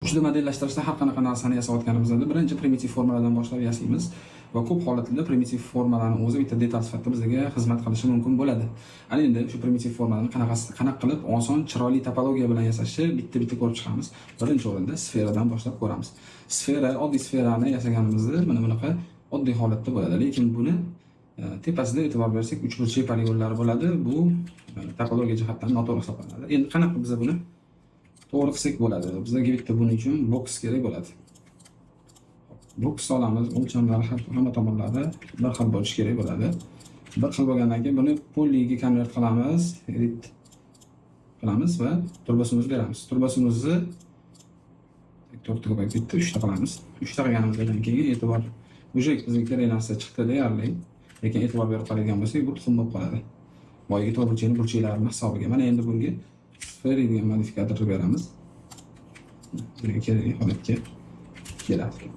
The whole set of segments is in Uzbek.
3D modellashtirishda har qanaqa narsani yasayotganimizda birinchi primitiv formalardan boshlab yasaymiz va ko'p holatlarda primitiv formalarni o'zi bitta detal sifatida bizga xizmat qilishi mumkin bo'ladi. Ana endi shu primitiv formalarni qanaqa qilib oson, chiroyli topologiya bilan yasashni bitta-bitta ko'rib chiqamiz. Birinchi o'rinda sferadan boshlab ko'ramiz. Sfera, oddiy sferani yasaganimizda mana bunaqa oddiy holatda bo'ladi. Lekin buni tepasida e'tibor bersak, uchburchak poligonlari bo'ladi. Bu topologiya jihatdan noto'g'ri hisoblanadi. Endi qanaqa biz buni to'g'ri qilsak bo'ladi? Bizga bitta buning uchun boks kerak bo'ladi. Boks olamiz, o'lchamlari hamma tomonlari bir xil bo'lishi kerak bo'ladi. Bir xil bo'lgandan keyin buni polyga convert qilamiz, edit qilamiz va turbosimizni beramiz. Turbosimizni to'rtta ko'payib ketdi, uchta qilamiz. Uchta qilganimizdan keyin e'tibor, уже bizga kerak narsa chiqdi deyarli. Lekin e'tibor berib qaraydigan bo'lsak, bu tuxum bo'lib qoladi. Boyagi to'rtburchakni burchaklarini hisobiga. Mana endi bunga sphere degan modifikatorni beramiz. Bizga kerakli holatga keladi.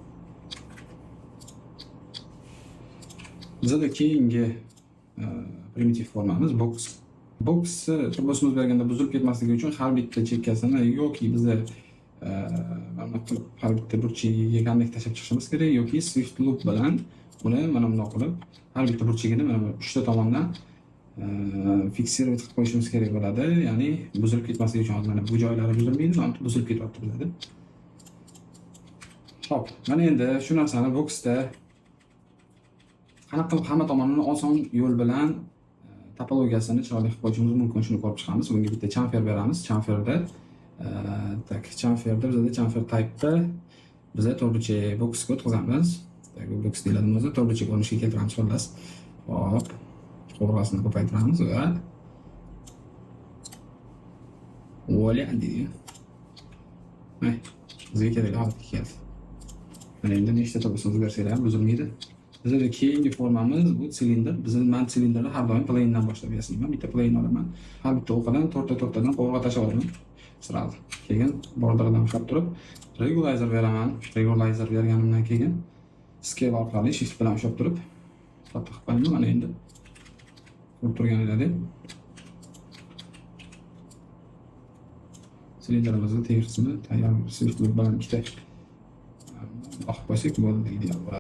Bizada keyingi primitiv formamiz box. Boxni turbosimiz berganda buzilib ketmasligi uchun har bitta chekkasini yoki biza mana qilib har bitta burchagiga connect tashlab chiqishimiz kerak yoki swift loop bilan uni mana bundoq qilib har bitta burchagini mana bu uchta tomondan фиксировать qilib qo'yishimiz kerak bo'ladi. Ya'ni buzilib ketmasligi uchun hozir mana bu joylari buzilmaydi, mana bu buzilib ketyapti bizada. Xo'p, mana endi shu narsani boxda qanaqa qilib hamma tomonini oson yo'l bilan topologiyasini chiroyli qilib qo'yishimiz mumkin, shuni ko'rib chiqamiz. Bunga bitta chamfer beramiz. Chamferda так, chamferda bizada chamfer type'da biza to'rtburchak boxga o'tkazamiz. Так, bu box deyiladi o'zi, to'rtburchak ko'rinishga keltiramiz xullas. Hop, qovurg'asini ko'paytiramiz va voila deydi. Mana bizga kerakli holatga keldi. Mana endi nechta turbosimizni bersanglar ham buzilmaydi. Bizada keyingi formamiz bu silindr. Man silindrni har doim planedan boshlab yasayman. Bitta plane olaman. Har bitta o'qidan to'rtta to'rttadan qovurg'a tashlab olaman. Сразу. Keyin borderdan ushlab turib regularizer beraman. Regularizer berganimdan keyin scale orqali shift bilan ushlab turib katta qilib qo'yaman. Mana endi ko'rib turganingizdek silindrimizni tegi qismi tayyor. Swift bilan ikkita oqib qo'ysak bo'ldi, ideal bo'ladi.